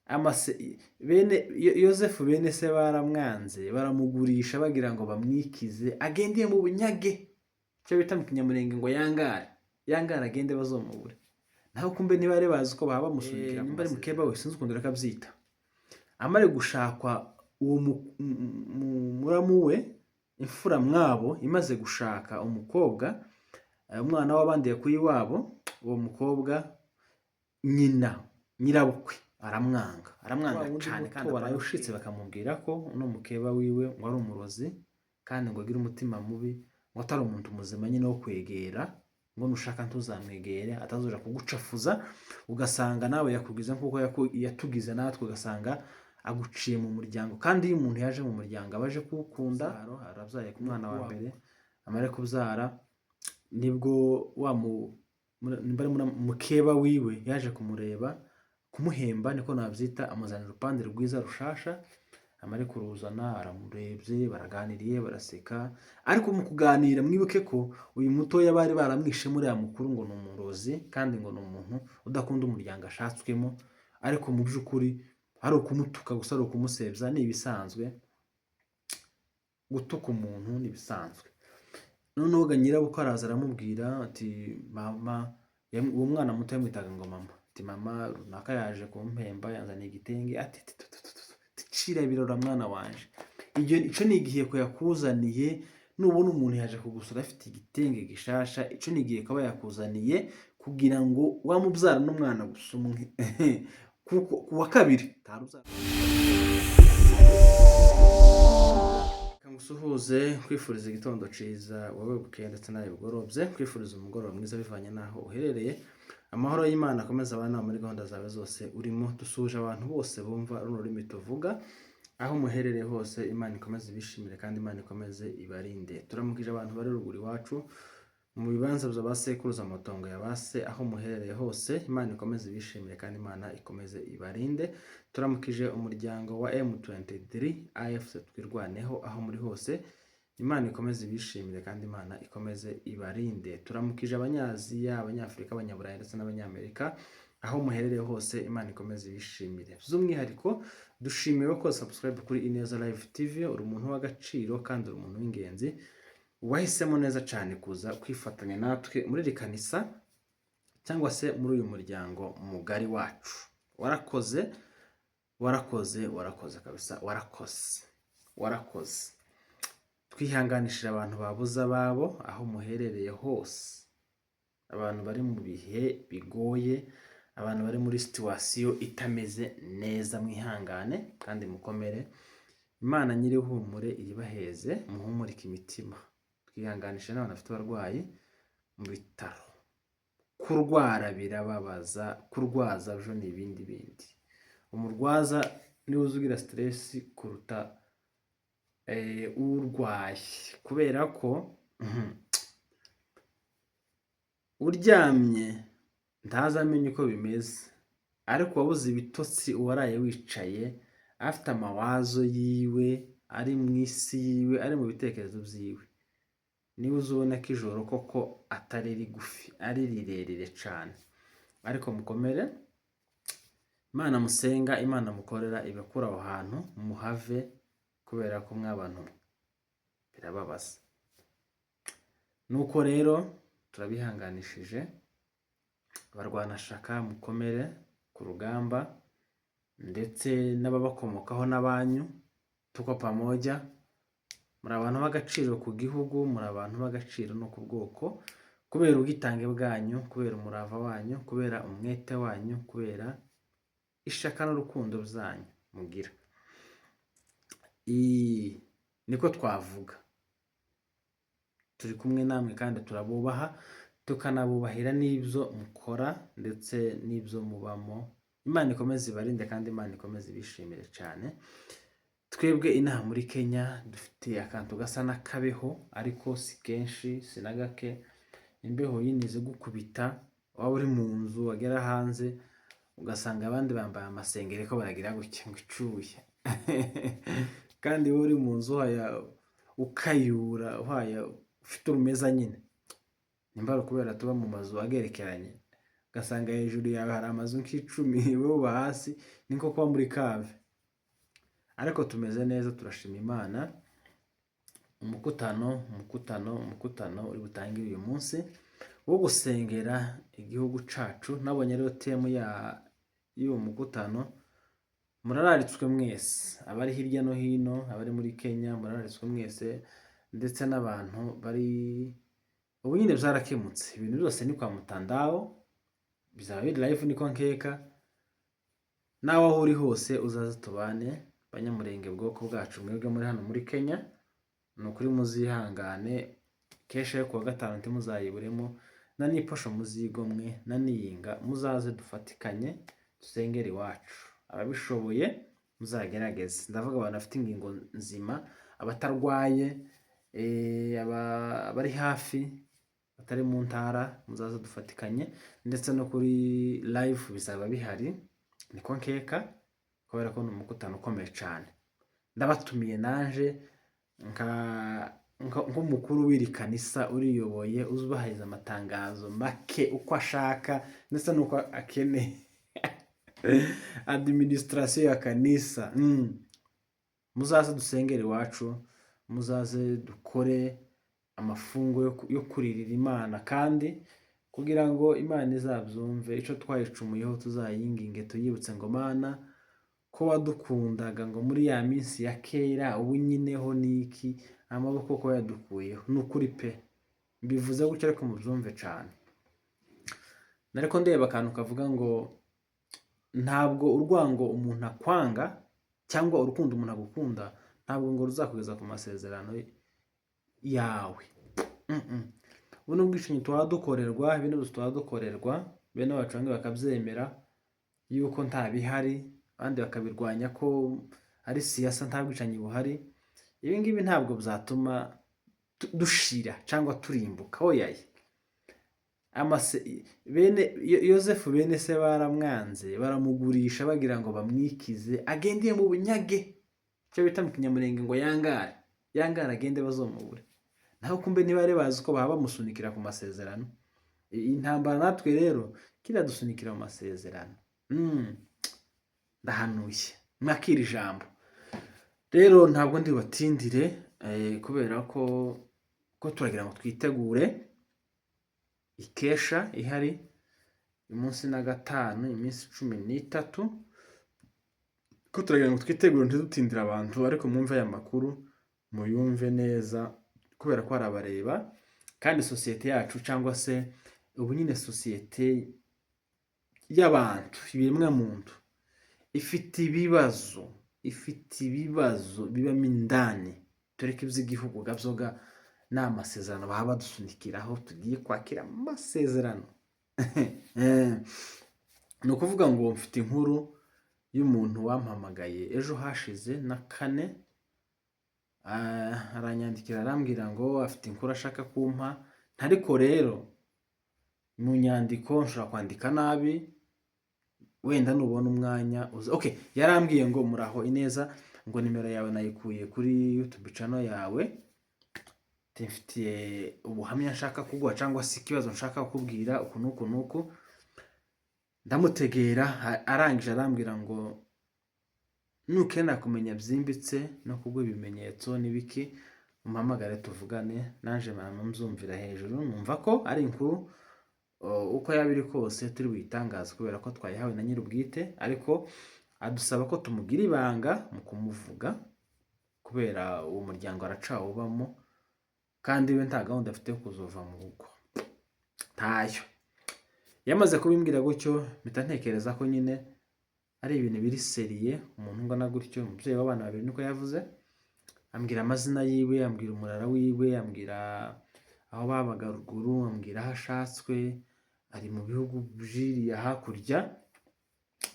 Amase bene Yosefu, bene se baramwanze, baramugurisha bagira ngo bamwikize agende mu bunyage, icyo bita mu Kinyamurenge ngo yangare yangare, agende bazomubure. Naho kumbe ntibari bazi ko baba bamusunikira. Nimba ari mukeba we, sinzi ukuntu reka abyita. Amare gushakwa uwo muramu we, imfura mwabo imaze gushaka umukobwa, umwana w'abandi yakuye iwabo, uwo mukobwa nyina nyirabukwe aramwanga, aramwanga cyane. Kandi warayushitse bakamubwira ko uno mukeba wiwe ngo ari umurozi, kandi ngo agire umutima mubi, ngo atari umuntu muzima nyine wo kwegera, ngo nushaka ntuzamwegere atazoja kugucafuza, ugasanga nawe yakugize nk'uko yatugize natwe, ugasanga aguciye mu muryango. Kandi iyo umuntu yaje mu muryango aba aje kuwukunda. Arabyaye ku mwana wa mbere, amare kubyara nibwo wa nimba ari mukeba wiwe yaje kumureba, kumuhemba niko nabyita, amuzanira urupande rwiza rushasha. Amare kuruzana aramurebye, baraganiriye, baraseka. Ariko mu kuganira, mwibuke ko uyu mutoya bari baramwishe muri uriya mukuru ngo ni umurozi, kandi ngo ni umuntu udakunda umuryango ashatswemo. Ariko mu by'ukuri ari ukumutuka gusa, ari ukumusebya, ni ibisanzwe. Gutuka umuntu ni ibisanzwe. Noneho ga nyirabukwe araza aramubwira ati: "Mama," uwo mwana muto yamwitaga ngo mama, ati: "Mama, runaka yaje kumpemba, yanzaniye igitenge." Ati: "Tu, tu, tu, tu, tu, cira birora mwana wanje, ibyo ico ni igiheko yakuzaniye. Nubona umuntu yaje kugusura afite igitenge gishasha, ico ni igihe kaba yakuzaniye kugira ngo wamubyara n'umwana gusa umwe, kuko ku wa kabiri tarubyara." Reka ngusuhuze, kwifuriza igitondo ciza wowe bukeye ndetse nawe bugorobye, kwifuriza umugoroba mwiza bivanye n'aho uherereye. Amahoro y'Imana akomeze abana muri gahunda zawe zose urimo. Dusuhuje abantu bose bumva runo rurimi tuvuga, aho muherereye hose. Imana ikomeze ibishimire kandi Imana ikomeze ibarinde. Turamukije abantu bari ruguru iwacu mu bibanza bya ba sekuruza, amatongo ya ba se, aho muherereye hose. Imana ikomeze ibishimire kandi Imana ikomeze ibarinde. Turamukije umuryango wa M23 AFC Twirwaneho, aho muri hose. Imana ikomeze ibishimire kandi Imana ikomeze ibarinde. Turamukije Abanyaziya, Abanyafurika, Abanyaburayi ndetse n'Abanyamerika, aho muherereye hose. Imana ikomeze ibishimire. By'umwihariko dushimiwe ko subscribe kuri Ineza Live TV. Uri umuntu w'agaciro kandi uri umuntu w'ingenzi, wahisemo neza cyane kuza kwifatanya natwe muri iri kanisa cyangwa se muri uyu muryango mugari wacu. Warakoze, warakoze, warakoze kabisa, warakoze, warakoze. Twihanganishije abantu babuze ababo, aho muherereye hose, abantu bari mu bihe bigoye, abantu bari muri situation itameze neza. Mwihangane kandi mukomere. Imana nyir'ihumure iribaheze, muhumurike imitima. Twihanganishe n'abantu bafite abarwayi mu bitaro. Kurwara birababaza, kurwaza byo ni ibindi bindi. Umurwaza niwe uzi ugira stress kuruta urwaye, kubera ko uryamye ntazamenya uko bimeze, ariko wabuze ibitotsi, uwaraye wicaye afite amawazo yiwe, ari mu isi yiwe, ari mu bitekerezo byiwe, niwe uzi ubona ko ijoro koko atari rigufi, ari rirerire cyane. Ariko mukomere. Imana musenga, Imana mukorera ibakura aho hantu muhave, kubera ko mwabantu birababaza. Nuko rero turabihanganishije. Abarwanashyaka, mukomere ku rugamba, ndetse n'ababakomokaho n'abanyu. Tuko pamoja. Muri abantu b'agaciro ku gihugu, muri abantu b'agaciro no ku bwoko, kubera ubwitange bwanyu, kubera umurava wanyu, kubera umwete wanyu, kubera ishaka n'urukundo byanyu mugira. Niko twavuga, turi kumwe namwe kandi turabubaha, tukanabubahira n'ibyo mukora ndetse n'ibyo mubamo. Imana ikomeze ibarinde kandi Imana ikomeze ibishimire cyane. Twebwe inaha muri Kenya dufite akantu gasa n'akabeho, ariko si kenshi, si na gake. Imbeho yinize gukubita, waba uri mu nzu, wagera hanze ugasanga abandi bambaye amasengeri ko baragira gutya ngo icuye, kandi wowe uri mu nzu uhaya ukayura, uhaya ufite urumeza nyine. Nimba ari ukubera tuba mu mazu agerekeranye, Ugasanga hejuru yawe hari amazu nk'icumi, wowe uba hasi, ni nko kuba muri cave. Ariko tumeze neza, turashima Imana. Umukutano, umukutano, umukutano uri butangire uyu munsi wo gusengera igihugu cacu. Nabonye rero thème ya y'uwo mukutano. Murararitswe mwese, abari hirya no hino, abari muri Kenya, murararitswe mwese, ndetse n'abantu bari ubu nyine byarakemutse, ibintu byose ni kwa mutandao, bizaba biri live niko nkeka. Nawe aho uri hose uzaze tubane, Banyamurenge, bwoko bwacu, mwebwe muri hano muri Kenya, ni ukuri muzihangane, kesha yo kuwa gatanu ntimuzayiburemo, na n'iposho muzigomwe, na niyinga muzaze dufatikanye dusengere iwacu. Ababishoboye muzagerageze. Ndavuga abantu bafite ingingo nzima, abatarwaye, abari hafi, batari mu ntara, muzaze dufatikanye, ndetse no kuri live bizaba bihari niko nkeka, kubera ko ni umukutano ukomeye cyane. Ndabatumiye nanje nk'umukuru w'iri kanisa uriyoboye, uzubahiriza amatangazo make uko ashaka ndetse n'uko akeneye administration ya kanisa. Muzaze dusengere iwacu, muzaze dukore amafungo yo kuririra Imana, kandi kugira ngo Imana izabyumve, ico twayicumuyeho tuzayinginge, tuyibutse ngo: "Mana, ko wadukundaga ngo muri ya minsi ya kera, ubu nyineho niki amaboko ko yadukuyeho?" Ni ukuri pe, mbivuze gutyo ariko mubyumve cane. Nariko ndeba akantu kavuga ngo ntabwo urwango umuntu akwanga cyangwa urukundo umuntu agukunda ntabwo ngo ruzakugeza ku masezerano yawe. Buno bwicanyi tuba dukorerwa, bino byose tuba dukorerwa, bene wacu bamwe bakabyemera yuko nta bihari, abandi bakabirwanya ko ari siyasa, nta bwicanyi buhari. Ibi ngibi ntabwo byatuma dushira cyangwa turimbuka, oyaye. Amase bene Yosefu, bene se baramwanze, baramugurisha bagira ngo bamwikize agendeye mu bunyage, icyo bita mu Kinyamurenge ngo yangare yangare, agende bazomubure. Naho kumbe ntibari bazi ko baba bamusunikira ku masezerano. Iyi ntambara natwe rero kiradusunikira mu masezerano. Ndahanuye, mwakira ijambo. Rero ntabwo ndi bubatindire, kubera ko turagira ngo twitegure ikesha ihari uyu munsi na gatanu, iminsi 13, ko turagira ngo twitegure, ntidutindire abantu, ariko mwumve aya makuru, muyumve neza, kubera ko arabareba. Kandi sosiyete yacu, cyangwa se ubu nyine sosiyete y'abantu, ibiremwamuntu, ifite ibibazo, ifite ibibazo bibamo indani. Tureke iby'igihugu gabyoga, ni amasezerano baba badusunikiraho, tugiye kwakira amasezerano. Ni ukuvuga ngo mfite inkuru y'umuntu wampamagaye ejo hashize na kane, aranyandikira, arambwira ngo afite inkuru ashaka kumpa. Ariko rero mu nyandiko nshobora kwandika nabi, wenda nubona umwanya uza. Okay, yarambwiye ngo: "Muraho ineza," ngo "nimero yawe nayikuye kuri YouTube channel yawe, mfitiye ubuhamya nshaka kuguha cyangwa se ikibazo nshaka kukubwira uku n'uku n'uku." Ndamutegera, arangije arambwira ngo nukenera kumenya byimbitse no kuguha ibimenyetso n'ibiki, umpamagare tuvugane. Naje mbyumvira hejuru, numva ko ari inkuru uko yaba iri kose turi buyitangaze, kubera ko twayihawe na nyir'ubwite, ariko adusaba ko tumugira ibanga mu kumuvuga, kubera uwo muryango aracawubamo, kandi we nta gahunda afite yo kuzova mu rugo, ntayo. Yamaze kubimbwira gutyo, mpita ntekereza ko nyine ari ibintu biri sérieux. Umuntu ungana gutyo, umubyeyi w'abana babiri niko yavuze, ambwira amazina yiwe, ambwira umurara wiwe, ambwira aho babaga ruguru, ambwira aho ashatswe, ari mu bihugu byiriya hakurya.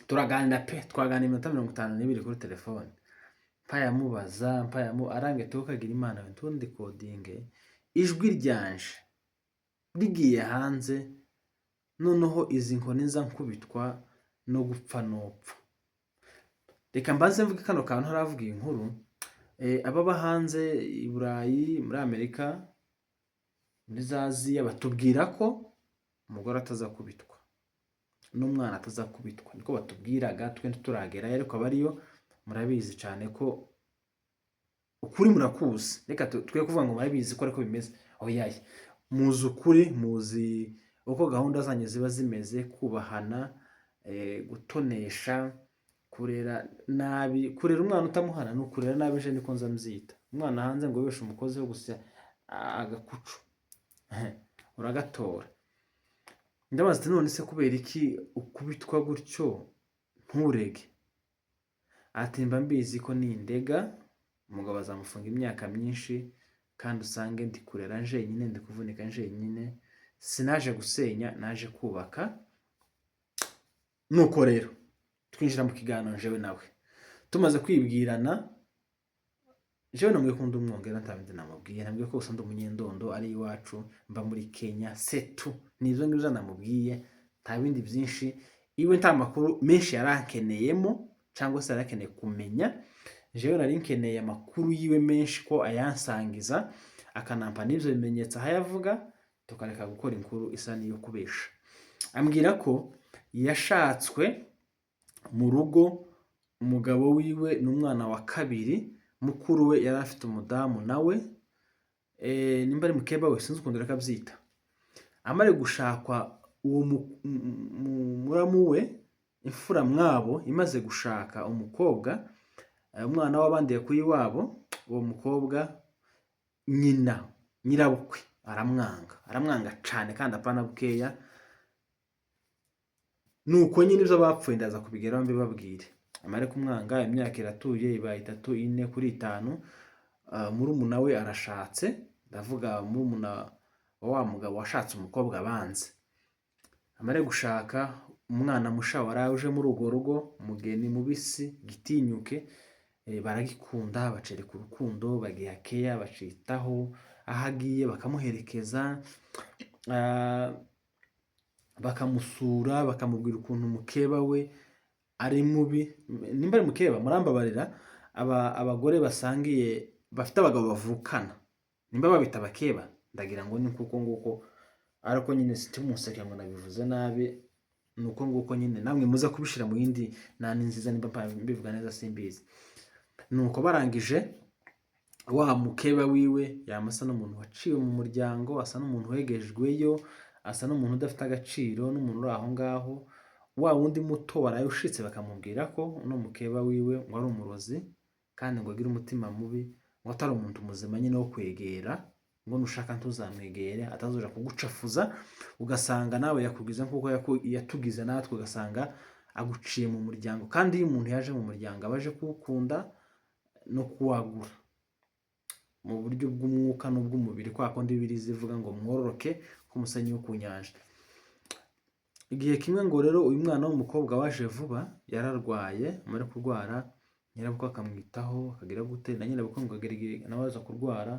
Turaganira pe, twaganira iminota 52 kuri telefone, mpayamubaza mpayamu, arange tukagira Imana tundi kodinge ijwi ryanje rigiye hanze, noneho izi nkoni nza nkubitwa no gupfa nopfa. Reka mbanze mvuge kano kantu ntaravuga iyi nkuru. Ababa hanze i Burayi, muri Amerika, muri za Aziya, batubwira ko umugore atazakubitwa. n'umwana atazakubitwa. Niko batubwiraga, twe ntituragerayo, ariko abariyo murabizi cyane ko ukuri murakuzi. Reka twe kuvuga ngo murabizi ko ariko bimeze, oyaye, muzi ukuri, muzi uko gahunda zanyu ziba zimeze: kubahana, gutonesha, kurera nabi. Kurera umwana utamuhana ni ukurera nabi, je niko nza mbyita. Umwana hanze ngo wibeshe umukozi wo gusya agakucu, uragatora. Ndabaza ati: "None se kubera iki ukubitwa gutyo nturege?" Ati: "Mba mbizi ko nindega umugabo azamufunga imyaka myinshi, kandi usange ndi kurera njenyine, ndi kuvunika njenyine. Sinaje gusenya, naje kubaka." Nuko rero twinjira mu kiganiro jewe nawe. Tumaze kwibwirana, jewe namubwiye ko ndi Umwongera, nta bindi namubwiye. Namubwiye ko gusa ndi Umunyendondo, ari iwacu, mba muri Kenya, setu ni ibyo ngibyo namubwiye, nta bindi byinshi. Iwe nta makuru menshi yari ankeneyemo cyangwa se yari akeneye kumenya. Jewe nari nkeneye amakuru yiwe menshi, ko ayansangiza, akanampa n'ibyo bimenyetso aho ayavuga, tukareka gukora inkuru isa n'iyo kubesha. Ambwira ko yashatswe mu rugo, umugabo wiwe ni umwana wa kabiri. Mukuru we yari afite umudamu nawe, nimba ari mukeba we, sinzi ukuntu reka abyita. Amare gushakwa uwo muramu we, imfura mwabo, imaze gushaka umukobwa, umwana w'abandi yakuye iwabo, uwo mukobwa nyina nyirabukwe aramwanga, aramwanga cane kandi apana bukeya. Nuko nyine ibyo bapfuye ndaza kubigeraho mbibabwire. Amare kumwanga, imyaka iratuye, ibaye 3, 4 kuri 5, murumuna we arashatse. Ndavuga murumuna wa wa mugabo washatse umukobwa abanze. Amare gushaka, umwana musha waraje muri urwo rugo, umugeni mubisi gitinyuke, baragikunda, bacereka urukundo, bagiha keya, bacitaho, aho agiye bakamuherekeza, bakamusura, bakamubwira ukuntu mukeba we ari mubi. Nimba ari mukeba, murambabarira, abagore basangiye, bafite abagabo bavukana, nimba babita abakeba, ndagira ngo ni kuko nguko, ariko nyine sitimuseke ngo nabivuze nabi, ni uko nguko nyine. Namwe muza kubishira mu yindi nani nziza nimba mbivuga neza, simbizi. Nuko barangije, wa mukeba wiwe yama asa n'umuntu waciwe mu muryango, asa n'umuntu wegejweyo, asa n'umuntu udafite agaciro, n'umuntu uri aho ngaho. Wa wundi muto waraye ushitse, bakamubwira ko uno mukeba wiwe ngo ari umurozi, kandi ngo agire umutima mubi, ngo atari umuntu muzima nyine wo kwegera, ngo nushaka ntuzamwegere, atazoja kugucafuza, ugasanga nawe yakugize nk'uko yatugize natwe, ugasanga aguciye mu muryango. Kandi iyo umuntu yaje mu muryango, aba aje kuwukunda no kuwagura mu buryo bw'umwuka n'ubw'umubiri, kwa kundi Bibiliya ivuga ngo mwororoke nk'umusenyi wo ku nyanja. Igihe kimwe ngo rero uyu mwana w'umukobwa waje vuba yararwaye. Amara kurwara, nyirabukwe akamwitaho, akagira gute, na nyirabukwe ngo agera igihe nawe aza kurwara,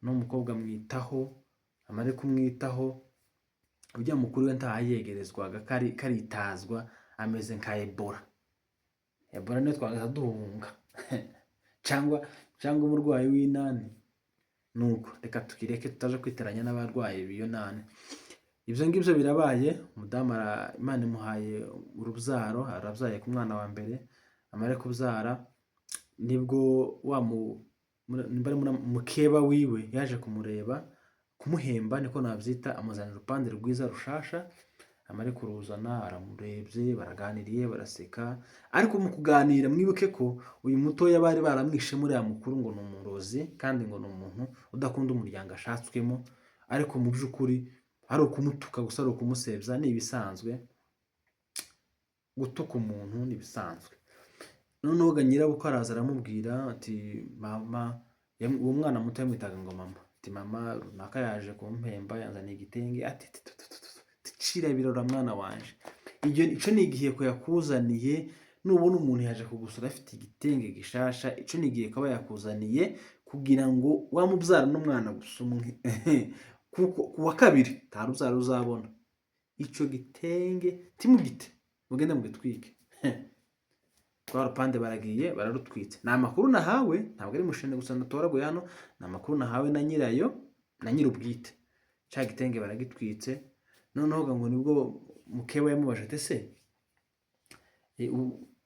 n'umukobwa amwitaho. Amare kumwitaho, ujya mukuru we ntahayegerezwaga, karitazwa, ameze nka Ebola. Ebola niyo twagahita duhunga, cyangwa umurwayi w'inani. Nuko reka tukireke, tutaje kwiteranya n'abarwayi b'iyo nani. Ibyo ngibyo birabaye, umudamu Imana imuhaye urubyaro, arabyaye ku mwana wa mbere. Amare kubyara, nibwo wa nimba ari mukeba wiwe yaje kumureba, kumuhemba niko nabyita, amuzanira urupande rwiza rushasha. Amare kuruzana, aramurebye, baraganiriye, baraseka. Ariko mu kuganira, mwibuke ko uyu mutoya bari baramwishe muri uriya mukuru, ngo ni umurozi, kandi ngo ni umuntu udakunda umuryango ashatswemo, ariko mu by'ukuri ari ukumutuka gusa, ari ukumusebya, ni ibisanzwe. Gutuka umuntu ni ibisanzwe. Noneho ga nyirabukwe araza aramubwira ati: "Mama," uwo mwana muto yamwitaga ngo mama, ati: "Mama, runaka yaje kumpemba, yanzaniye igitenge." Ati: "Tu, tu, tu, tu, tu, cira birora mwana wanje, ibyo ico ni igiheko yakuzaniye. Nubona umuntu yaje kugusura afite igitenge gishasha, ico ni igiheko aba yakuzaniye kugira ngo wamubyara n'umwana gusa umwe, kuko ku wa kabiri nta rubyaro uzabona. Ico gitenge timugite, mugende mugitwike." Rwa rupande baragiye bararutwitse. Ni amakuru nahawe, ntabwo ari mushene gusa natoraguye hano, ni amakuru nahawe na nyirayo, na nyir'ubwite. Cya gitenge baragitwitse. Noneho ngo nibwo mukeba yamubaje ati: "Ese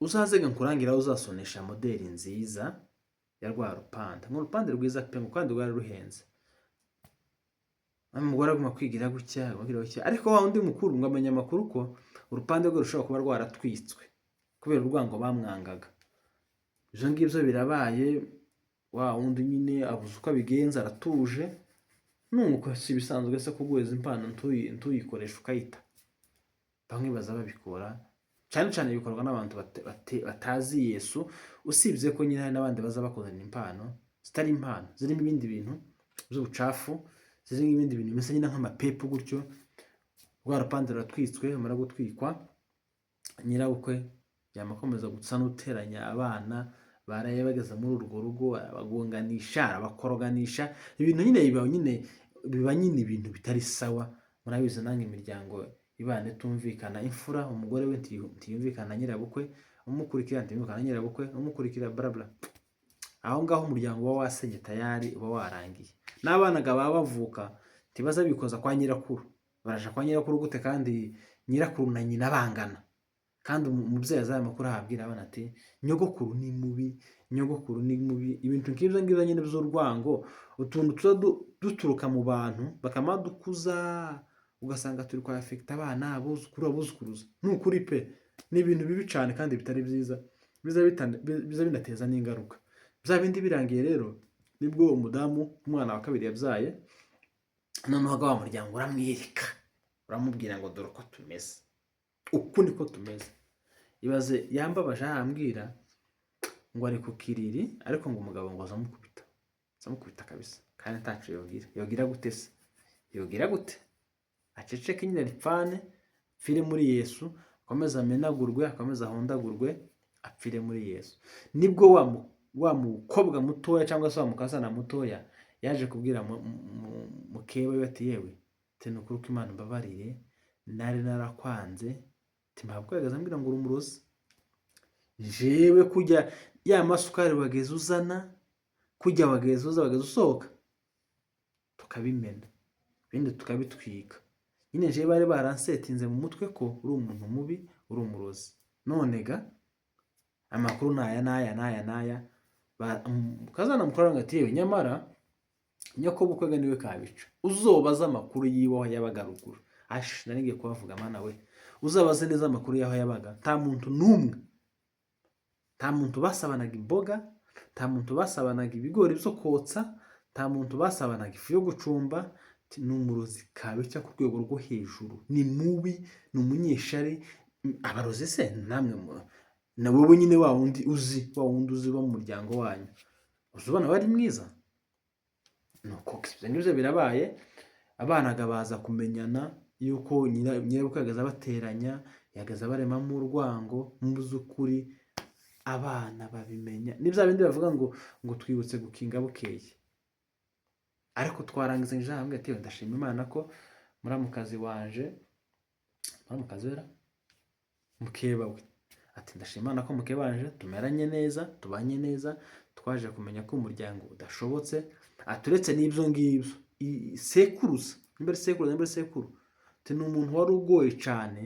uzaze ngo nkurangire aho uzasonesha modeli nziza ya rwa rupande, ngo urupande rwiza pe, ngo kandi rwari ruhenze." Umugore aguma kwigira gutya, aguma kwigira gutya, ariko wa undi mukuru ngo amenya amakuru ko urupande rwe rushobora kuba rwaratwitswe kubera urwango bamwangaga. Ibyo ngibyo birabaye, wa wundi nyine abuze uko abigenza, aratuje. Nuko si ibisanzwe se kuguheza impano ntuyikoreshe ukayita? Bamwe baza babikora cyane cyane, bikorwa n'abantu batazi Yesu, usibye ko nyine hari n'abandi baza bakuzanira impano zitari impano, zirimo ibindi bintu by'ubucafu, zirimo ibindi bintu bimeze nyine nk'amapepu gutyo. Rwa rupande ruratwitswe. Rumara gutwikwa, nyirabukwe yamakomeza gusa n'uteranya abana baraye bageze muri urwo rugo, arabagonganisha, arabakoroganisha ibintu nyine, biba nyine ibintu bitari sawa. Murabizi nange, imiryango ibana itumvikana, imfura umugore we ntiyumvikana na nyirabukwe, umukurikira ntiyumvikana na nyirabukwe, umukurikira, bla bla. Aho ngaho umuryango uba wasenye tayari, uba warangiye. N'abana ga baba bavuka ntibaza bikoza kwa nyirakuru. Baraja kwa nyirakuru gute kandi nyirakuru na nyina bangana? Kandi umubyeyi azaye amakuru, ahabwira abana ati: "Nyogokuru ni mubi, nyogokuru ni mubi." Ibintu nk'ibyo ngibyo nyine by'urwango, utuntu tuza duturuka mu bantu bakamadukuza, ugasanga turi kwa affecta abana, abuzukuru, abuzukuruza. Ni ukuri pe, ni ibintu bibi cyane kandi bitari byiza, biza binateza n'ingaruka. Bya bindi birangiye rero, nibwo umudamu umwana wa kabiri yabyaye, noneho wa muryango uramwereka, uramubwira ngo: "Dore uko tumeze, uku niko tumeze." Ibaze, yambabaje ahambwira ngo ari ku kiriri, ariko ngo umugabo ngo azamukubita, azamukubita kabisa, kandi ntaco yogira. Yogira gute se? Yogira gute? Aceceke nyine, ripfane, apfire muri Yesu, akomeze amenagurwe, akomeze ahondagurwe, apfire muri Yesu. Nibwo wa mukobwa mutoya cyangwa se wa mukazana mutoya yaje kubwira mukeba we ati: "Yewe, ati ni ukuri ko Imana imbabarire, nari narakwanze." Ati: "Mpabwa yagaze ambwira ngo uri umurozi. Jewe kujya ya masukari wageze uzana, kujya wageze uza, wageze usohoka, tukabimena, ibindi tukabitwika nyine. Jewe bari baransetinze mu mutwe ko uri umuntu mubi, uri umurozi. None ga amakuru ni aya n'aya n'aya n'aya." Kazana mukuru aravuga ati: "Yewe, nyamara nyokobukwe ga niwe kabica. Uzobaze amakuru yiwe aho yabaga ruguru." Ashi, nari ngiye kubavuga. Mana we, uzabaze neza amakuru y'aho yabaga. Nta muntu n'umwe, nta muntu basabanaga imboga, nta muntu basabanaga ibigori byo kotsa, nta muntu basabanaga ifu yo gucumba. Ni umurozi kabica ku rwego rwo hejuru, ni mubi, ni umunyeshari. Abarozi se namwe na wowe nyine, wa wundi uzi, wa wundi uzi wo mu muryango wanyu, uzi ubona bari mwiza? Nuko ibyo ngibyo birabaye, abana baza kumenyana yuko nyirabukwe yagaze abateranya, yagaze abaremamo urwango. Mu by'ukuri abana babimenya ni bya bindi bavuga ngo twibutse gukinga bukeye. Ariko twarangiza ijambo ati: "Ndashima Imana ko muramukazi wanje, muramukazi wera mukeba we," ati: "Ndashima Imana ko mukeba wanje tumeranye neza, tubanye neza. Twaje kumenya ko umuryango udashobotse." Ati: "Uretse n'ibyo ngibyo, sekuruza, nimba ari sekuruza, nimba ari sekuru," ati: "ni umuntu wari ugoye cyane."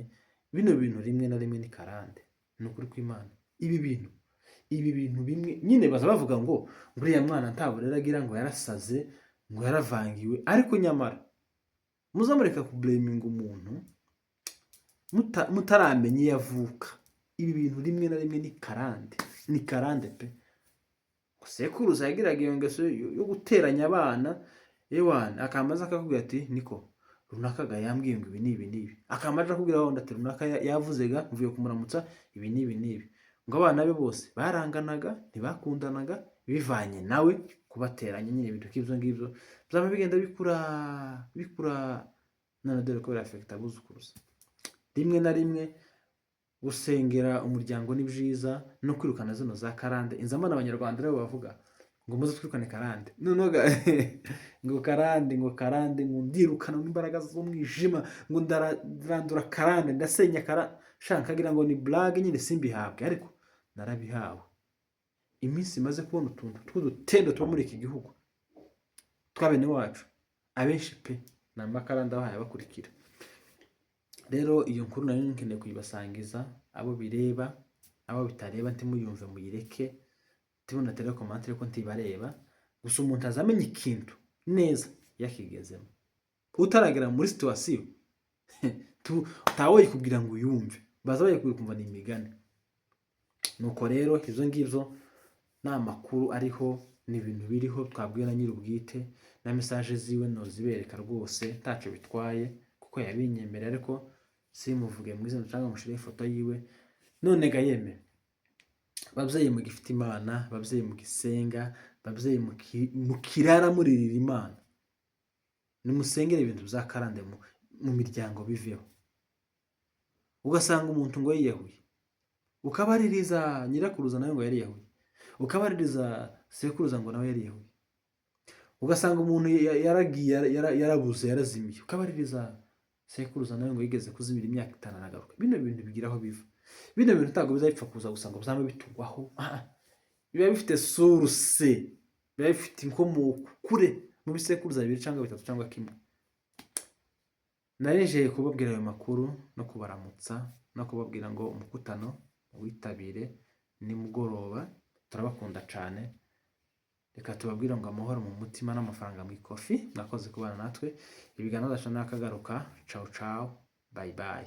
Bino bintu rimwe na rimwe ni karande, ni ukuri kw'Imana. Ibi bintu bimwe nyine baza bavuga ngo uriya mwana nta burere agira, ngo yarasaze, ngo yaravangiwe, ariko nyamara muzamureka kublaminga umuntu mutaramenya iyo avuka. Ibi bintu rimwe na rimwe ni karande, ni karande pe. Sekuruza yagiraga iyo ngeso yo guteranya abana. Ewana, akamaze akakubwira ati: "Niko runaka ga yambwiye ngo ibi n'ibi n'ibi." Akamaze akubwira wundi ati: "Runaka yavuze ga mvuye kumuramutsa ibi n'ibi n'ibi." Ngo abana be bose baranganaga, ntibakundanaga, bivanye nawe kubateranya nyine. Ibintu nk'ibyo ngibyo byaba bigenda bikura, bikura, none dore ko biraffecta abuzukuruza. Rimwe na rimwe gusengera umuryango ni byiza, no kwirukana zino za karande. Inzamana abanyarwanda rero bavuga ngo muze twirukane karande. Noneho ngo karande, ngo karande, ngo ndirukana n'imbaraga z'umwijima, ngo ndarandura karande, ndasenya karande, shaka nkagira ngo ni blague nyine, simbihabwe, ariko narabihawe. Iminsi imaze kubona utuntu tw'udutendo tuba muri iki gihugu twa bene wacu abenshi pe, ni amakarande abahaye bakurikira. Rero iyo nkuru nari nkeneye kuyibasangiza, abo bireba, abo bitareba ntimuyumve, muyireke, ntimunatere commentaire ko ntibareba. Gusa umuntu azamenya ikintu neza yakigezemo. Utaragera muri situation utawe kubwira ngo uyumve, baza bayikubwira ukumva ni imigani. Nuko rero ibyo ngibyo ni amakuru ariho, ni ibintu biriho twabwiwe na nyir'ubwite, na message ziwe nozibereka rwose, ntacyo bitwaye kuko yabinyemereye, ariko simuvuge mu izina cyangwa mushireho ifoto yiwe. None ga yeme, babyeyi mugifite Imana, babyeyi mugisenga, babyeyi mukirara muririra Imana, nimusengere ibintu bya karande mu miryango biveho. Ugasanga umuntu ngo yiyahuye, ukabaririza nyirakuruza nawe ngo yariyahuye, ukabaririza sekuruza ngo nawe yariyahuye. Ugasanga umuntu yaragiye, yarabuze, yarazimiye, ukabaririza sekuruza nawe ngo yigeze kuzimira imyaka 5 aragaruka. Bino bintu bigira aho biva. Bino bintu ntabwo bizapfa kuza gusa ngo bizabe bitugwaho. Ah, ah. Biba bifite source, biba bifite inkomoko kure mu bisekuruza bibiri cyangwa bitatu cyangwa kimwe. Narinjiye kubabwira ayo makuru no kubaramutsa no kubabwira ngo umukutano witabire nimugoroba. Turabakunda cyane. Reka tubabwire ngo amahoro mu mutima n'amafaranga mu ikofi. Mwakoze kubana natwe. Ibiganiro byacu n'akagaruka. Ciao ciao, bye bye.